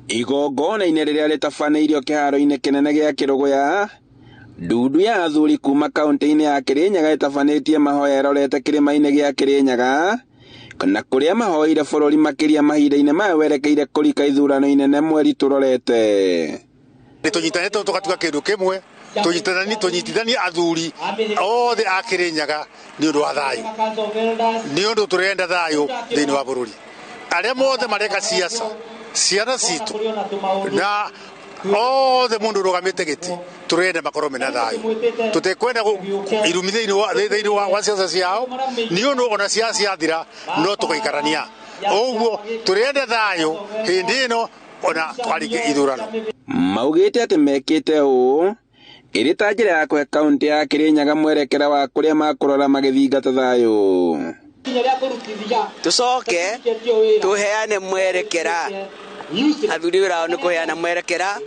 Igongona-inĩ rĩrĩa rĩtabanĩirio kĩharo-inĩ kĩnene gĩa Kĩrũgũya, ndundu ya athuri kuma kaunti-inĩ ya Kĩrĩnyaga ĩtabanĩtie mahoya ĩrorete kĩrĩma-inĩ gĩa Kĩrĩnyaga na kũrĩa mahoire bũrũri makĩria mahinda-inĩ maya werekeire kũrika ithurano inene mweri tũrorete. Tũnyitanĩte tũgatuĩka kĩndũ kĩmwe, tũnyitithanie athuri othe a Kĩrĩnyaga nĩ ũndũ wa thayũ, nĩ ũndũ tũrenda thayũ thĩinĩ wa bũrũri. Arĩa mothe mareka siasa, ciana citũ na othe mũndũ ũrũgamĩte gĩtĩ, tũrenda makorwo mena thayũ. Tũtikwenda irumi thĩinĩ wa siasa ciao, nĩ ũndũ ona siasa ciathira no tũgaikarania. Ũguo tũrenda thayũ hĩndĩ ĩno ona twarĩkia ithurano. Maugĩte atĩ mekĩte ũũ ĩrĩ ta njĩra ya kũhe kaunti ya Kĩrĩnyaga mwerekera wa kũrĩa makũrora magĩthingata thayũ. Tucoke tuheane mwerekera, athuri wĩra wao nĩ kũheana mwerekera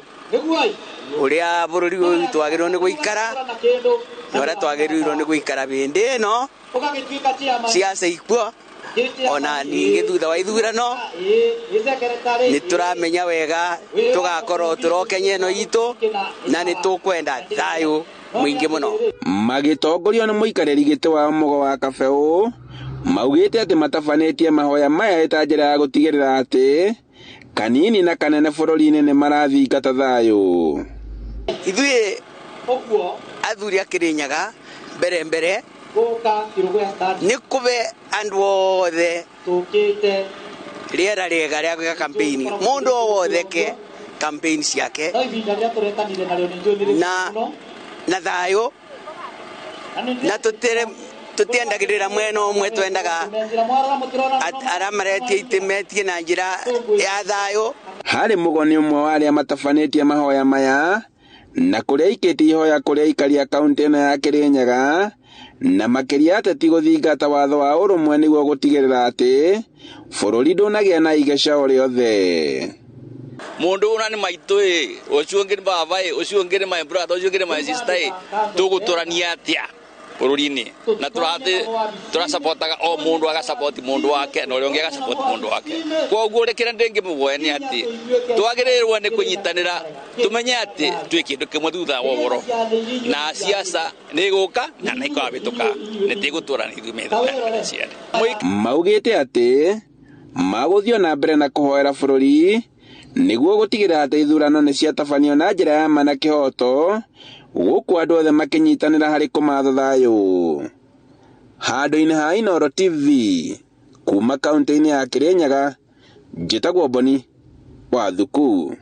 ũrĩa bũrũri ũyũ witũ wagĩrĩirwo nĩ gũikara na ũrĩa twagĩrĩirwo nĩ gũikara hĩndĩ ĩno ciaca ikuo, ona ningĩ thutha wa ithurano nĩ tũramenya wega tũgakorwo tũrokenya ĩno itũ na nĩ tũkwenda thayũ mũingĩ mũno. Magĩtongorio nĩ mũikarĩri gĩtĩ wa Mũgo wa Kabeu, maugĩte atĩ matabanĩtie mahoya maya ĩta njĩra ya gũtigĩrĩra atĩ kanini na kanene bũrũri-inĩ nĩ marathingata thayũ. Ithuĩ athuri a Kĩrĩnyaga mbere mbere nĩ kũbe andũ othe rĩera rĩega rĩa gwĩka campaign, mũndũ o wothe ke campaign ciake na thayũ, na tũtiendagĩrĩra mwena ũmwe, twendaga arĩa maretie itĩ metie na njĩra ya thayũ. Harĩ Mũgo nĩ ũmwe wa arĩa matabanĩtie mahoya maya na kũrĩa aikĩtie ihoya kũrĩa aikari a kaunti ĩno ya Kĩrĩnyaga na makĩria ateti gũthingata watho wa ũrũmwe nĩguo gũtigĩrĩra atĩ bũrũri ndũnagĩa na igeca o rĩothe. Mũndũ ũna nĩ maitũ ĩ, ũcio ũngĩ nĩ baba ĩ, ũcio ũngĩ nĩ my brother, ũcio ũngĩ nĩ my sister ĩ, tũgũtũrania atĩa bũrũri-inĩ? Na tũrasapotaga o mũndũ agasapoti mũndũ wake na ũrĩa ũngĩ agasapoti mũndũ wake. Koguo kĩrĩa ndĩngĩmũvoya nĩ atĩ twagĩrĩirwo nĩ kũnyitanĩra, tũmenye atĩ twĩ kĩndũ kĩmwe thutha wa ũhoro, na siasa nĩ ĩgũka na nĩ ĩkahĩtũka, nĩ tĩgũtũra ithuĩ metha ciana. Maugĩte atĩ magũthiĩ na mbere na kũhoera bũrũri nĩguo gũtigĩrĩra atĩ ithurano nĩ ciatabanio na njĩra ya ma na kĩhooto, gũkũ andũ othe makĩnyitanĩra harĩ kũmatha thayũ. Handũ-inĩ ha Inooro TV kuma kaunti-inĩ ya Kĩrĩnyaga, njĩtagwo Boni wa Thuku.